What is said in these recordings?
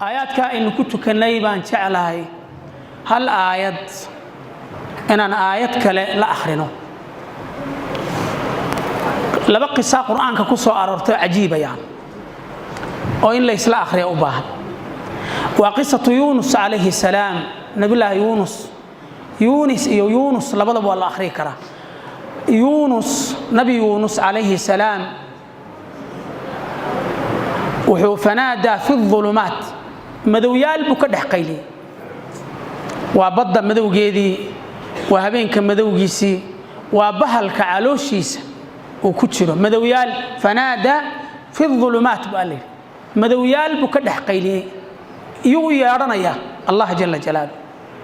Aayaadka aynu ku tukannay baan jeclahay hal aayad inaan aayad kale la akhrino. Laba qisa Qur'aanka ku soo aroortay cajiibayaan oo in la isla akhriya u baahan. Waa qisatu Yuunus calayhi salaam, Nabillaahi Yuunus. Yuunis iyo Yuunus labadaba waa la akhriyi karaa. Yuunus, Nabi Yuunus calayhi salaam, wuxuu fanaadaa fi ulumaat, madowyaal buu ka dhex qayliyey. Waa badda madowgeedii, waa habeenka madowgiisii, waa bahalka calooshiisa uu ku jiro madowyaal. Fanaadaa fi ulumaat baa la yidhi, madowyaal buu ka dhex qayliyey. Iyuu u yeedhanaya Allah jala jalaalu.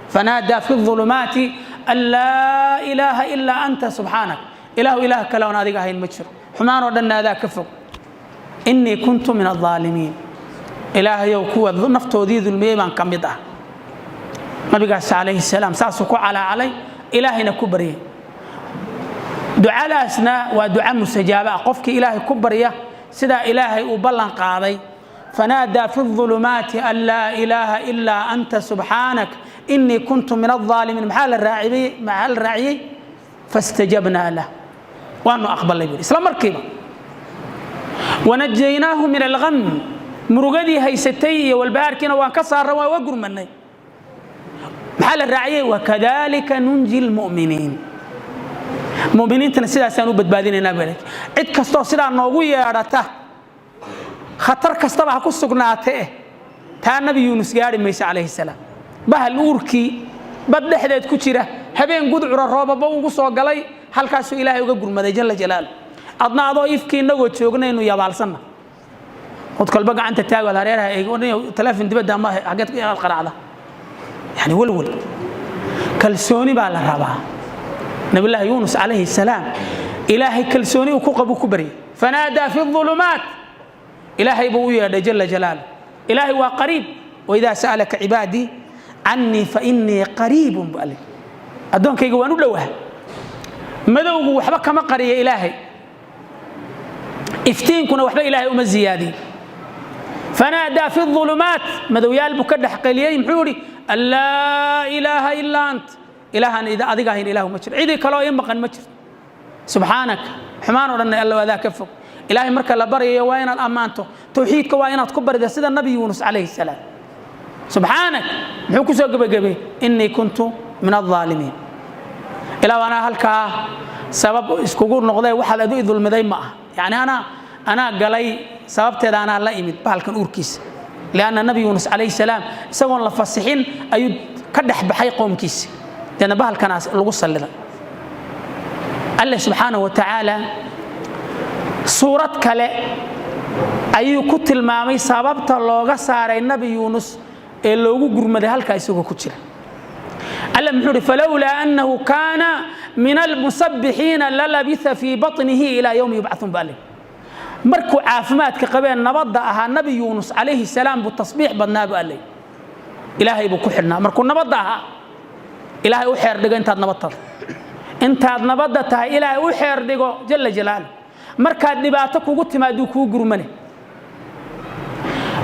Fanaadaa fi ulumaati an laa ilaaha ilaa anta subxaanak, Ilaahu, ilaah kale oon adiga ahayn ma jiro, xumaan oo dhanna adaa ka fog, inii kuntu min alaalimiin, Ilaahayow, kuwa naftoodii dulmiyey baan ka mid ah. Nabigaas calayhi salaam saasuu ku calaacalay, Ilaahayna ku baryay. Ducadaasna waa duca mustajaaba ah. Qofkii Ilaahay ku barya sidaa Ilaahay uu ballan qaaday, fanaadaa fi ulumaati an laa ilaaha ilaa anta subxaanak inii kuntu min alaalimiin. Maxaa la raaciyey? Maxaa la raaciyey? Fastajabnaa lah, waanu aqbalay buuri isla markiiba. Wanajaynaahu min algham, murugadii haysatay iyo walbahaarkiina waan ka saarra, waan uga gurmanay. Maxaa la raaciyey? Wakadalika nunji lmu'miniin, muminiintana sidaasaan u badbaadinaynaa baa. Cid kastoo sidaa noogu yeedhata, khatar kastaba ha ku sugnaatee, taa Nabi Yuunus gaari mayso calayhi salaam. Bahal uurkii bad dhexdeed ku jira, habeen gudcura, roobaba ugu soo galay, halkaasuu Ilaahay uga gurmaday jala jalaalu. Adna adoo ifkii innagoo joognaynu yabaalsanna, od kolba gacanta taagood hareeraha eeg, taleefon dibadda ama xageed qaracda. Yani walwal, kalsooni baa la rabaa. Nabillaahi Yuunus calayhi salaam Ilaahay kalsooni uu ku qabu ku baryay. Fanaadaa fi ulumaat, Ilaahay buu u yeedhay jala jalaalu. Ilaahay waa qariib. Waidaa sa'alaka cibaadii cannii fa innii qariibun bu alle, addoonkayga waan u dhowaha. Madowgu waxba kama qariya Ilaahay, iftiinkuna waxba Ilaahay uma ziyaadiyo. Fanaadaa fi ulumaat, madowyaal buu ka dhex qaliyey. Muxuu idhi? An laa ilaaha ilaa ant, ilaahaan adiga ahayn ilaahu ma jiro, cidii kaloo ii maqan ma jirto, subxaanaka, xumaan oo dhanna Alla adaa ka fog. Ilaahay marka la baryayo waa inaad ammaanto, towxiidka waa inaad ku barida sida Nabi Yuunus calayhi salaam. Subxaanak, muxuu ku soo gebagabay? Innii kuntu min alaalimiin. Ilaah, anaa halkaa sabab iskugu noqday, waxaad adu i dulmiday ma aha, yacni anaa galay, sababteeda anaa la imid bahalkan uurkiisa. Lianna Nabi Yuunus calayhi salaam isagoon la fasixin ayuu ka dhex baxay qoomkiisa, deedna bahalkanaas lagu salliday. Alle subxaanahu wa tacaala suurad kale ayuu ku tilmaamay sababta looga saaray Nabi Yuunus ee loogu gurmaday halkaa isagoo ku jira. Alla muxuu uhi? Falowlaa annahu kaana min almusabbixiina lalabitha fii baطnihi ilaa yowmi yubcaثuun ba alle. Markuu caafimaadka qabeen, nabadda ahaa, Nabi Yuunus calayhi salaam buu tasbiix badnaa bu alle, Ilaahay buu ku xidhnaa markuu nabadda ahaa. Ilaahay u xeer dhigo intaad nabad tahay, intaad nabadda tahay Ilaahay u xeer dhigo jala jalaalu. Markaad dhibaato kugu timaaduu kuu gurmane.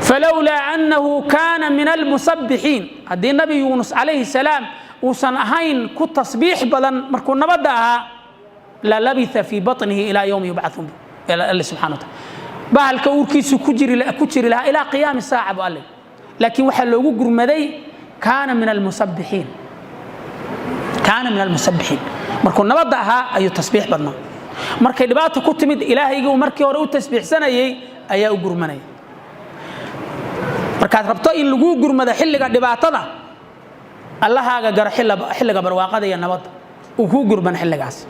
Falowlaa annahu kaana min almusabbixiin, haddii Nabi Yuunus calayhi salaam uusan ahayn ku tasbiix badan markuu nabadda ahaa, lalabitha fii baطnihi ilaa yowmi yubcaثuun. Alle subxana wa taala bahalka uurkiisu ku jiri lahaa ilaa qiyaami saaca bu alle. Laakiin waxaa loogu gurmaday kaana min almusabbixiin, kaana min almusabbixiin. Markuu nabadda ahaa ayuu tasbiix badnaa. Markay dhibaata ku timid, Ilaahaygii uu markii hore u tasbiixsanayey ayaa u gurmanaya. Markaad rabto in laguu gurmado xilliga dhibaatada, Allahaaga garo xilliga barwaaqada iyo nabadda, uu kuu gurman xilligaas.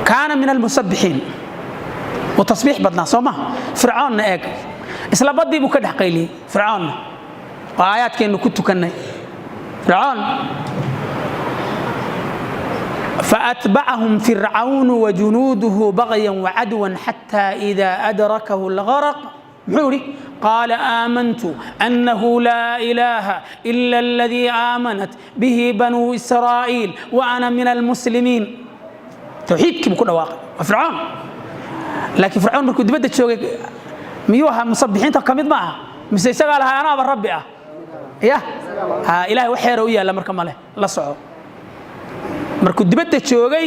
Kaana min almusabbixiin, wuu tasbiix badnaa, soo ma? Fircoonna eeg, isla baddii buu ka dhex qayliyey Fircoonna. Waa aayaadkeennu ku tukannay. Fircoon, فأتبعهم فرعون وجنوده بغيا وعدوا حتى إذا أدركه الغرق، muxuu yidhi? قال آمنت أنه لا إله إلا الذي آمنت به بنو إسرائيل وأنا من المسلمين. Towxiidkii buu ku dhawaaqay. Waa Fircoon, laakiin Fircoon markuu dibadda joogay Miyuu ahaa musabbixiinta ka mid ma aha mise isagaa lahaa anaaba rabbi ah? Ya ha, Ilaahay wax xeera u yaalla marka male la soco. Markuu dibadda joogay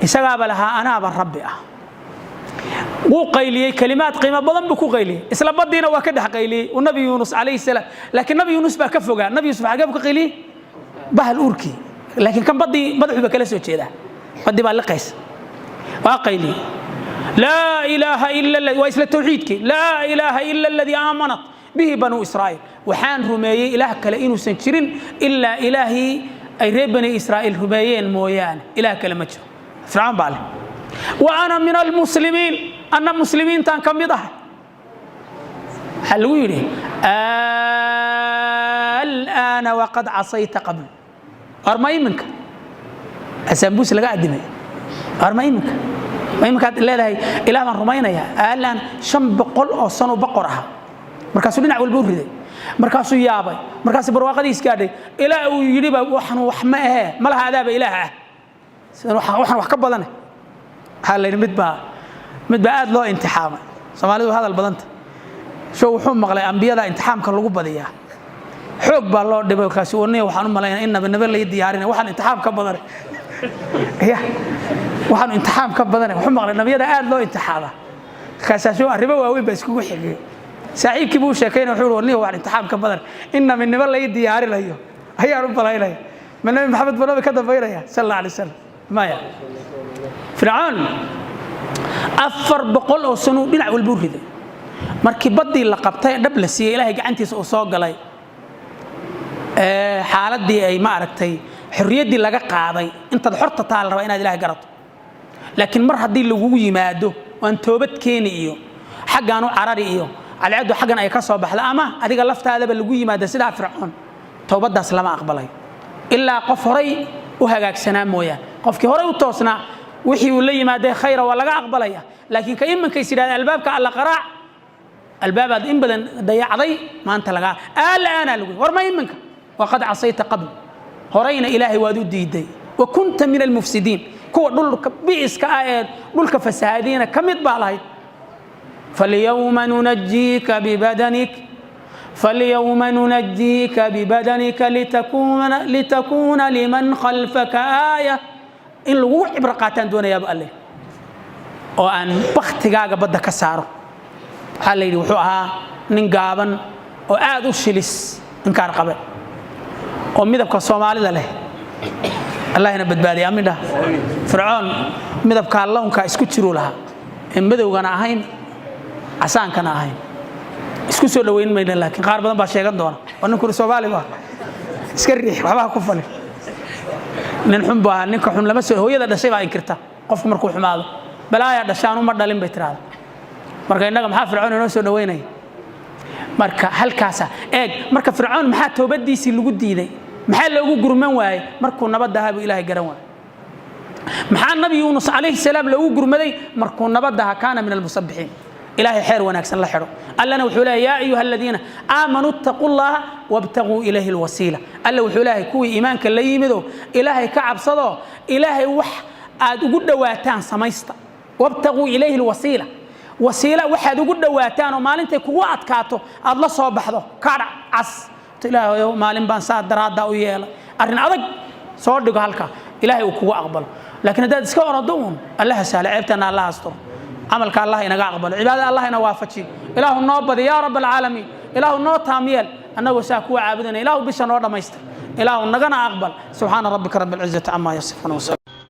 isagaaba lahaa anaaba rabbi ah. Wuu qayliyey, kalimaad qiimo badan buu ku qayliyey. Isla baddiina waa ka dhex qayliyey uu Nabi Yuunus calayhi salaam, laakiin Nabi Yuunus baa ka fogaa. Nabi Yuusuf xagee buu ka qayliyey? Bahal uurkii. Laakiin kan baddii madaxuu ba kala soo jeedaa, baddii baa liqaysa. Waa qayliyey, laa ilaaha ila, waa isla tawxiidkii, laa ilaaha ila alladii aamanat bihi banuu Israa'iil. Waxaan rumeeyey ilaah kale inuusan jirin ilaa ilaahii ay reer Bani Israa'iil rumeeyeen mooyaane, ilaah kale ma jiro. Fircawn baa leh wa ana min almuslimiin, anna muslimiintaan ka mid ahay. Waxaa lagu yidhi alaana waqad casayta qabl. Arma iminka asaambuus laga adimay? Arma iminka, ma iminkaad leedahay ilaah baan rumaynayaa? Aalaan 500 oo sano boqor ahaa, markaasuu dhinac walba u riday, markaasuu yaabay, markaasuu barwaaqadiis gaadhay, ilaa uu yidhiba waxan wax ma ahee, ma laha adaaba ilaah ah, sidan waxan wax ka badane. Waxaa la yidhi mid baa aad loo imtixaamay. Soomaalidu hadal badanta show. Wuxuu maqlay ambiyada imtixaamka lagu badiyaa, xoog baa loo dhibay. Kaasi waniya waxaan u malaynaya in nabi lay diyaarinay, waxaan imtixaam ka badanay ya, waxaanu imtixaam ka badanay. Wuxuu maqlay nabiyada aad loo imtixaama. Markaasaa arrimo waaweyn baa iskugu xigay. Saaxiibkii buu sheekaynaya, wuxuu yidhi, waniya waxaan imtixaam ka badan in nabinimo lay diyaarinayo ayaan u malaynaya. Ma Nabi Maxamed buu nabi ka dambaynaya sal alla alay wasalam? Maya. Fircoon 400 oo sanuu dhinac walba u riday. Markii baddii la qabtay, dhab la siiyey, Ilaahay gacantiisa uu soo galay, xaaladii ay ma aragtay xorriyaddii laga qaaday. Intaad xorta taa la rabaa inaad Ilahay garato, laakiin mar haddii lagugu yimaado waan toobad keeni iyo xaggaan u carari iyo cadceeddu xaggan ay ka soo baxdo ama adiga laftaadaba lagu yimaado sidaa Fircoon, toobaddaas lama aqbalayo ilaa qof horay u hagaagsanaa mooyaan. Qofkii horay u toosnaa wixii uu la yimaadee khayra waa laga aqbalaya, laakiin ka iminkays yidhahda albaabka alla qaraac, albaabaad in badan dayacday maanta lagaa aalaana lagu war ma iminka. Waqad casayta qabl, horayna Ilaahay waad u diiday, wa kunta min almufsidiin, kuwa dhulka bi'iska ah ee dhulka fasahaadiina ka mid baa lahayd. falyawma nunajjiika bibadanik falyawma nunajjiika bibadanika litakuuna liman khalfaka aaya. In lagugu cibro qaataan doonayaaba alle oo aan baktigaaga badda ka saaro. Waxaa la yidhi wuxuu ahaa nin gaaban oo aad u shilis, inkaar qabe oo midabka Soomaalida leh. Allahina badbaadiya, amiin dhah. Fircoon midabkaa lownkaa isku jiruu lahaa, ee madowgana ahayn casaankana ahayn. Isku soo dhoweyn mayna, laakiin qaar badan baa sheegan doona oo ninkuna Soomaali baa iska riix, waxba ha ku falin. Nin xun buu ahaa. Ninka xun lama soo, hooyada dhashay baa inkirta qofku markuu xumaado. Balaayaa dhasha, anu ma dhalin bay tiraahda. Marka innaga maxaa Fircoon inoo soo dhoweynaya? Marka halkaasa eeg. Marka Fircoon maxaa toobadiisii lagu diiday? Maxaa loogu gurman waayey? Markuu nabadda ahaa buu Ilaahay garan waayey. Maxaa Nabi Yuunus calayhi salaam loogu gurmaday? Markuu nabadda ahaa, kaana min almusabbixiin. Ilaahay xeer wanaagsan la xidho. Allana wuxuu leeyahy yaa ayuha aladiina aamanuu ittaquu llaha wabtaguu ilayhi alwasiila. Alla wuxuu leeyahay kuwii iimaanka la yimido, Ilaahay ka cabsado, Ilaahay wax aad ugu dhowaataan samaysta. Wabtaguu ilayhi alwasiila, wasiila waxaad ugu dhowaataan oo maalintay kugu adkaato aad la soo baxdo kaadhac cas. Ilaahayow, maalin baan saa daraadda u yeelay, arrin adag soo dhigo halka Ilaahay uu kugu aqbalo. Laakiin haddaad iska orado uun, Allaha sahla, ceebtana Allah asturo, camalka Allah inaga aqbalo, cibaadada Allah ina waafajiyo. Ilaahu noo badi yaa rab alcaalamiin. Ilaahu noo taamyeel annagoo saa kuwa caabudana. Ilaahu bisha noo dhammaystir. Ilaahu nagana aqbal. Subxaana rabbika rabbi alcizati camaa yasifuun.